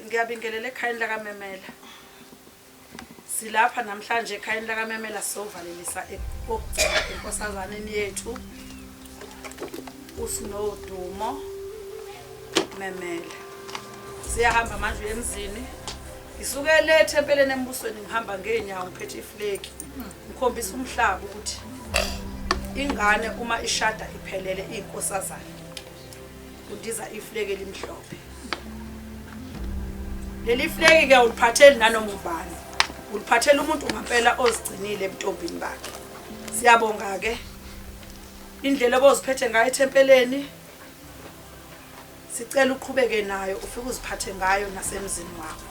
Ngiyabingelela ekhayeni lakaMemela. Silapha namhlanje ekhayeni lakaMemela sizovalelisa kokugcina enkosazaneni yethu uSinodumo Memela. Siyahamba manje uye emzini. Ngisuke le ethempeleni embusweni ngihamba ngeenyawo ngiphethe iflegi. Ngikhombisa umhlaba ukuthi ingane uma ishada iphelele iyinkosazana. Kundiza iflegi elimhlophe. Leli flegi ke uliphatheli nanoma ubani. Uliphathela umuntu ngampela ozigcinile ebuntombini bakhe. Siyabonga ke indlela oboziphethe ngayo ethempeleni. Sicela uqhubeke nayo ufike uziphathe ngayo nasemzini wakho.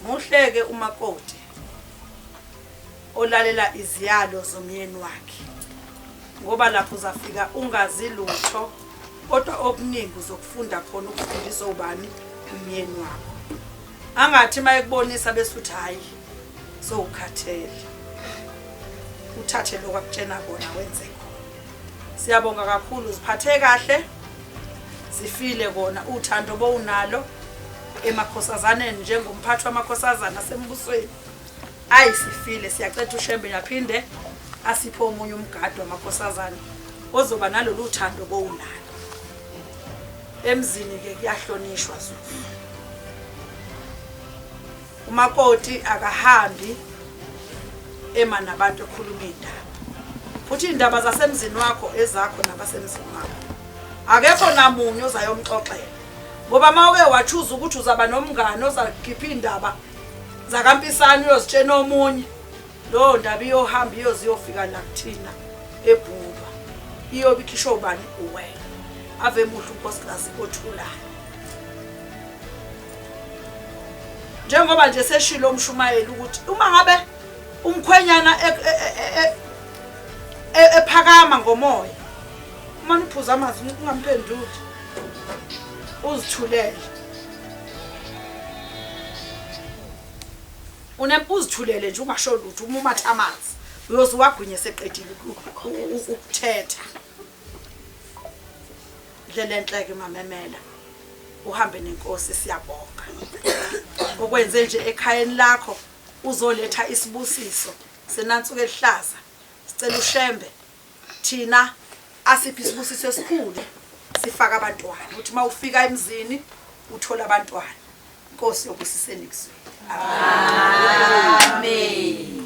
Muhleke umakoti olalela iziyalo zomyeni wakhe. Ngoba lapho uzafika ungazi lutho kodwa okuningi uzokufunda khona ukufundiswa ubani umyeni wakho. Angathi uma ekubonisa bese uthi hayi sowukhathele. Uthathe lokho akutshena kona wenze khona. Siyabonga kakhulu uziphathe kahle. Sifile kona uthando bowunalo emakhosazaneni njengomphathi wamakhosazana asembusweni. Ayi sifile siyacela uShembe aphinde asiphe omunye umgadi wamakhosazana ozoba nalolu thando bowunalo. Emzini ke kuyahlonishwa Zulu. Umakoti akahambi ema nabantu ekhuluma iy'ndaba futhi iy'ndaba zasemzini wakho ezakho nabasemzini wakho akekho namunye ozayomxoxela ngoba uma uke wachuza ukuthi uzaba nomngane ozakhipha iy'ndaba zakampisane uyozitshena omunye leyo ndaba iyohamba iyoze iyofika la kuthina ebhulwa iyobe ikhishwa ubani uwena ave muhle unkosikazi othulayo njengoba nje seshilo umshumayeli ukuthi uma ngabe umkhwenyana e, e, e, ephakama ngomoya uma niphuza amanzi ungamphenduli uzithulele uzithulele nje ungasho lutho uma umatha amanzi uyoze uwagwinye seqedile ukuthetha ndlela enhle-ke mamemela uhambe nenkosi siyabonga okwenze nje ekhayeni lakho uzoletha isibusiso senansuku elihlaza sicela ushembe thina asiphi isibusiso esikhulu sifaka abantwana ukuthi uma ufika emzini uthola abantwana inkosi yobusiseni kuzwile amen.